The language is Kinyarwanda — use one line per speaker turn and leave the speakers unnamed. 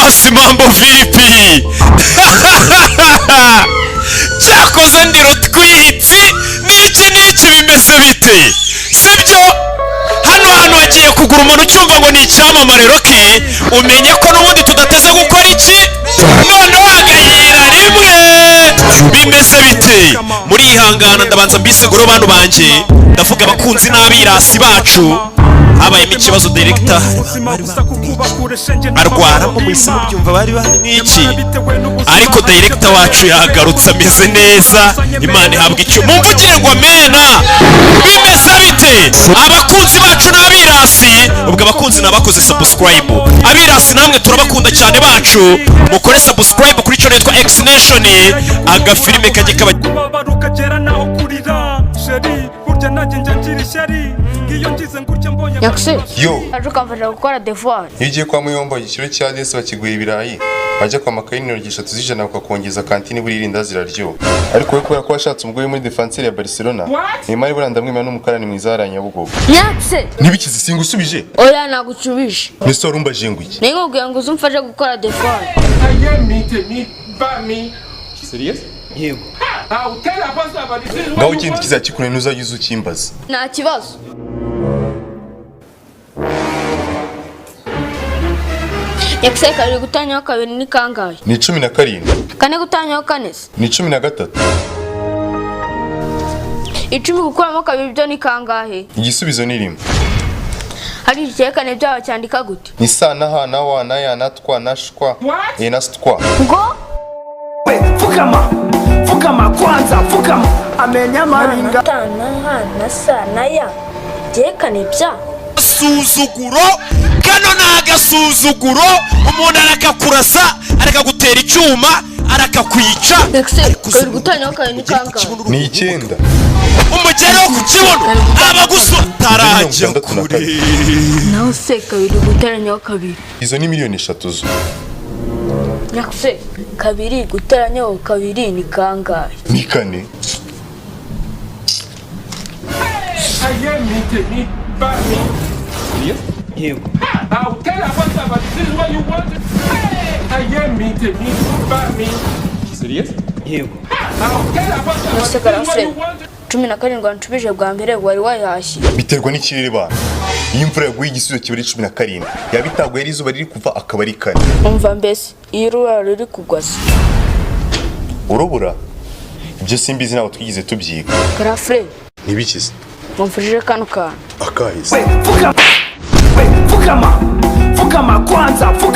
Boss, mambo vipi? Cyakoze ndi rutwitsi. N'iki n'iki, bimeze bite? Sibyo, hano hantu hagiye kugura umuntu ucyumva ngo ni icyamamare. Rocky, umenye ko n'ubundi tudateze gukora iki, noneho hagahira rimwe. Bimeze bite? Murihangana, ndabanza mbiseguro bantu banjye, ndavuga abakunzi n'abirasi bacu. Habayemo ikibazo, director arwaramo, muhise mubyumva, bari bari n'iki, ariko director wacu yagarutse ameze neza. Imana ihabwa icyo, mumvugire ngo amena. Bimeze bite, abakunzi bacu n'abirasi? Ubwo abakunzi ni abakoze subscribe, abirasi namwe turabakunda cyane bacu. Mukore subscribe kuri channel yitwa X Nation, agafilime kajye kaba
Kubabara ukagera naho kurira, chérie, burya nanjye njya ngira ishyari ngiyo ngize ngutya mbonye.
Nyakuse.
Yo.
Aje ukamfasha gukora devoir.
Iyo ugiye kwa Muyombo, igiciro cya desi bakiguha ibirayi, wajya kwa Makayi intoryi eshatu z'ijana, bakakongeza kantine, buriya irindazi ziraryoha. Ariko we kubera ko washatse umugore muri défenseur ya Barcelona, Neymar, buriya ndamwemera, n'umukarani mwiza hariya Nyabugogo.
Nyakuse.
Ntibikize, singusubije.
Oya, nagucubije.
Mbese wari umbajije ngo iki?
Nayo nkubwiye ngo uze umfashe gukora devoir.
Ayé mi tèmi bá mi.
Serious?
I will tell Apostle about this. This is
Ngaho
what you
ikindi
want.
kizakikunanira ntuzajya uza ukimbaza.
Nta kibazo. Nyakuse, kabiri gutanyaho kabiri ni kangahe?
Ni 17.
Kane gutanyaho kane se?
Ni 13.
10 gukuramo kabiri byo ni kangahe?
Igisubizo ni 1.
Hari icyerekane byaho, cyandika gute?
Ni sa na ha na wa na ya na twa na shwa e na stwa.
Ngo?
Pfukama, pfukama kwanza, pfukama amenya amaringa.
Ta na ha na sa na ya, byerekane bya.
Agasuzuguro kano ni agasuzuguro. Umuntu arakakurasa, arakagutera icyuma, arakakwica.
Nyakuse, kabiri gutanyaho kabiri ni kangahe?
Ni 9.
Umugere wo ku kibuno abagusura tarajya
62.
kure.
Naho se kabiri guteranyaho kabiri?
Izo ni miliyoni 3 zo.
Nyakuse, kabiri guteranyaho kabiri ni kangahe?
Ni 4.
Ayé mi tèmi bá mi. I will tell Apostle about this. This is what you want. Ayé mi tèmi bá mi. I will tell Apostle about
Nonese
this. This is what
karafure,
you want.
17 wanshubije bwa mbere, wari wayahashye?
Biterwa n'ikirere bana. Iyo imvura yaguye, igisubizo kiba ari 17. Yaba itaguye, ari izuba riri kuva, akaba ari 4.
Umva mbese, iyo urubura ruri kugwa se?
Urubura? Ibyo simbizi, ntabwo twigeze tubyiga.
Karafure.
Ntibikize.
Mumfashije kano kantu.
Akahise.
Pfukama, pfukama, pfukama kwanza, pfukama.